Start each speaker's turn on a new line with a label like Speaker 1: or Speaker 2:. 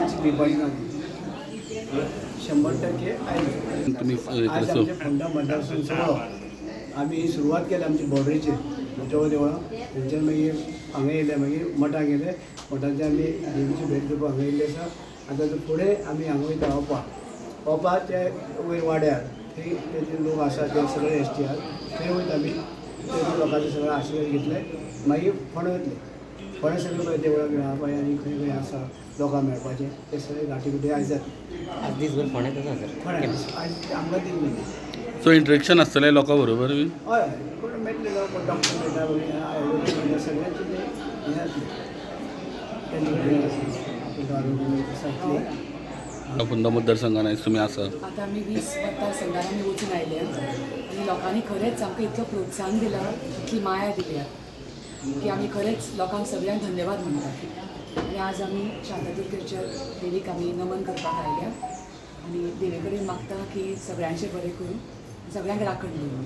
Speaker 1: कांयच भिवपाचें ना. 100% आयले.
Speaker 2: तुमी
Speaker 1: आज आमचे फोंडा मतदारसंघ सगळो आमी सुरवात केली आमचे बॉर्डरीचेर मोटेवो देवळां, थंयच्यान मागीर हांगा येयले, मागीर मठां गेले, मठांचे आमी देवीची भेट घेवपाक हांगा येयल्ले आसा. आतां फुडें आमी हांगा वयता ओपा, ओपा ते वयर वाड्यार थंय ते लोक आसा ते सगळे एस टी आर थंय वयता आमी, थंय लोकांचे सगळे आशिर्वाद घेतले, मागीर फोंडा वयतले. फोंड्या सगळे पळय देवळां बिवळां पळय आनी खंय खंय आसा लोकांक मेळपाचें ते सगळे घाटी बिटी आयज जातले.
Speaker 3: आज दिसभर फोंड्यात आसा सर?
Speaker 1: फोंड्या आयज आमकां दीस मेळटा.
Speaker 2: सो इंटरेक्शन आसतलें लोकां बरोबर बी?
Speaker 1: हय हय, कोण मेळटले लोक, कोण डॉक्टर मेळटा, ॲडवोकेट मेळटा, सगळ्यांचे ते हें जातलें, तेंचे कडेन आरोग्य कसं जातलें.
Speaker 2: फोंडा मतदारसंघान आयज तुमी आसा.
Speaker 4: आतां आमी 20 मतदारसंघान आमी वचून आयल्या आनी लोकांनी खरेंच आमकां इतलो प्रोत्साहन दिलां, इतली माया दिल्या की आमी खरेंच लोकांक सगळ्यांक धन्यवाद म्हणटा. आनी आज आमी शांतादुर्गेच्या देवीक आमी नमन करपाक आयल्या आनी देवे कडेन मागता की सगळ्यांचें बरें करूं, सगळ्यांक राखण दिवं.